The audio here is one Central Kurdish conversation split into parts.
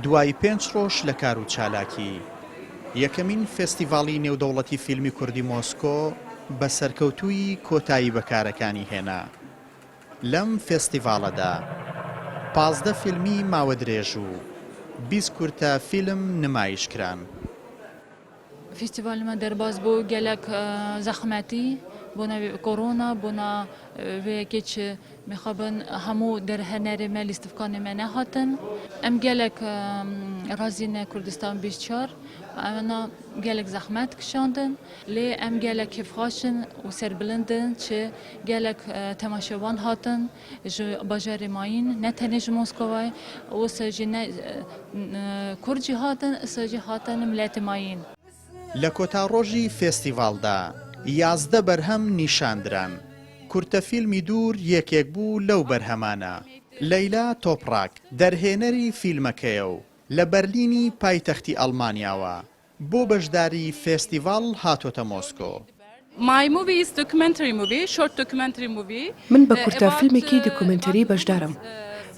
دوای پێنج ڕۆژ لە کار و چالاکی، یەکەمین فێستیڤاڵی نێودەوڵەتی فیلمی کوردی مۆسکۆ بە سەرکەوتوویی کۆتایی بە کارەکانی هێنا. لەم فێستیڤاڵەدا 15 فیلمی ماوە درێژ و 20 کورتە فیلم نمایش کران. فیستیڤالی مە دەرباز بوو گەلەک زەحمەتی بۆنە کۆرۆنا بۆنە وێ یەکێ چ مخابن هەموو دەرهێنەرێ مە لیستڤکانێ مە نەهاتن ئەم گەلەک ڕازی نە کوردستان 24 ئەمەنا گەلەک زەحمەت کشاندن لێ ئەم گەلەک کێفخوەشن و سەربلندن چ گەلەک تەماشەوان هاتن ژ باژارێ مایین نە تەنێ ژ مۆسکۆوای وسا ژی نە کورد ژی هاتن ئسا ژی هاتن ملەتێ مایین. لە کۆتا ڕۆژی فێستیڤاڵدا 11 بەرهەم نیشاندران، کورتە فیلمی دوور یەکێک بوو لەو بەرهەمانە، لەیلا تۆپڕاک دەرهێنەری فیلمەکەیە و لە بەرلینی پایتەختی ئەڵمانیاوە بۆ بەشداری فێستیڤاڵ هاتۆتە مۆسکۆ. من بە کورتە فیلمێکی دیکۆمێنتەری بەشدارم.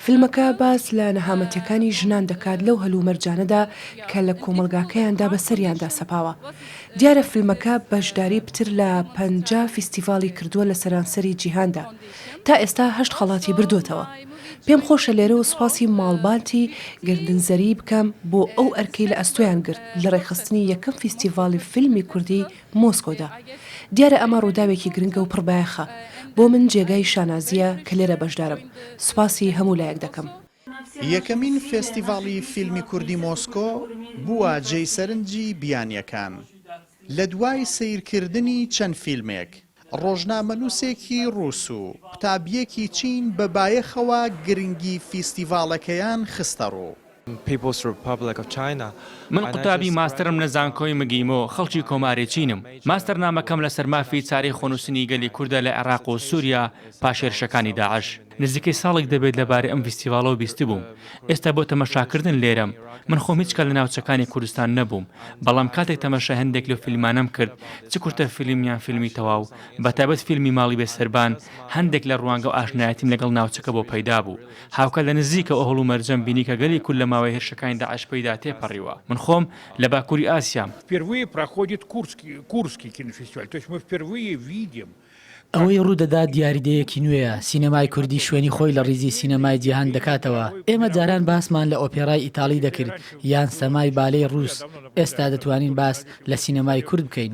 فیلمەکە باس لە نەهامەتیەکانی ژنان دەکات لەو هەلومەرجانەدا کە لە کۆمەڵگاکەیاندا بەسەریاندا سەپاوە. دیارە فیلمەکە بەشداری پتر لە 50 فیستیڤاڵی کردووە لە سەرانسەری جیهاندا. تا ئێستا هەشت خەڵاتی بردووەتەوە. پێم خۆشە لێرەوە سوپاسی ماڵباتی گەردنزەری بکەم بۆ ئەو ئەرکەی لە ئەستۆیان گرت لە ڕێکخستنی یەکەم فیستیڤاڵی فیلمی کوردی مۆسکۆدا. دیارە ئەمە ڕووداوێکی گرنگە و پڕ بایەخە. بۆ من جێگای شانازییە کە لێرە بەشدارم. سوپاسی هەموو لایەک دەکەم. یەکەمین فێستیڤاڵی فیلمی کوردی مۆسکۆ بووە جێی سەرنجی بیانییەکان. لە دوای سەیرکردنی چەند فیلمێک، ڕۆژنامەنووسێکی ڕووس و قوتابییەکی چین بە بایەخەوە گرنگی فیستیڤاڵەکەیان خستەڕوو. من قوتابی ماستەرم لە زانکۆی مگیمۆ، خەڵکی کۆماری چینم. ماستەرنامەکەم لەسەر مافی چارەی خۆنووسینی گەلی کوردە لە عێراق و سووریا پاش هێرشەکانی داعش. نزیکەی ساڵێک دەبێت لەبارەی ئەم ڤیستیڤاڵەوە بیستبووم. ئێستا بۆ تەمەشاکردن لێرەم. من خۆم هیچ کات لە ناوچەکانی کوردستان نەبووم، بەڵام کاتێک تەمەشای هەندێک لەو فیلمانەم کرد، چ کورتە فیلم یان فیلمی تەواو، بەتایبەت فیلمی ماڵی بێ سەربان، هەندێک لە ڕوانگە و ئاشنایەتیم لەگەڵ ناوچەکە بۆ پەیدا بوو. هاوکات لە نزیکەوە ئەو هەڵومەرجەم بینی کە گەلی کورد لە ماوەی هێرشەکانی داعش پێیدا تێپەڕیوە. من خۆم لە باکووری ئاسیام. Впервые проходит Курский, Курский кинофестиваль. То есть мы впервые видим ئەوەی ڕوودەدات دیاریدەیەکی نوێیە، سینەمای کوردی شوێنی خۆی لە ڕیزی سینەمای جیهان دەکاتەوە، ئێمە جاران باسمان لە ئۆپێرای ئیتاڵی دەکرد یان سەمای بالێی ڕووس، ئێستا دەتوانین باس لە سینەمای کورد بکەین.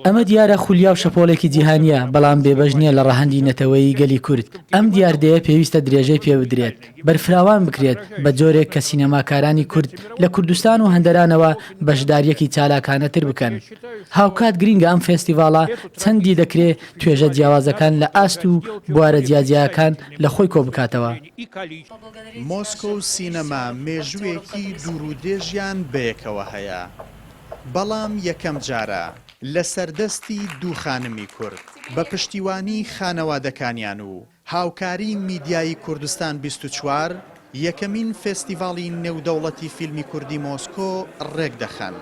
ئەمە دیارە خولیا و شەپۆڵێکی جیهانییە، بەڵام بێبەش نییە لە ڕەهەندی نەتەوەیی گەلی کورد. ئەم دیاردەیە پێویستە درێژەی پێبدرێت، بەرفراوان بکرێت بە جۆرێک کە سینەماکارانی کورد لە کوردستان و هەندەرانەوە بەشدارییەکی چالاکانەتر بکەن. هاوکات گرینگە ئەم فێستیڤاڵە چەندی دەکرێ توێژە جیاوازەکان لە ئاست و بوارە جیاجیاکان لە خۆی کۆ بکاتەوە. مۆسکۆ و سینەما مێژووێکی دوور و درێژیان بەیەکەوە هەیە، بەڵام یەکەم جارە لەسەر دەستی دوو خانمی کورد بە پشتیوانی خانەوادەکانیان و هاوکاری میدیایی کوردستان 24 یەکەمین فێستیڤاڵی نێودەوڵەتی فیلمی کوردی مۆسکۆ ڕێکدەخەن.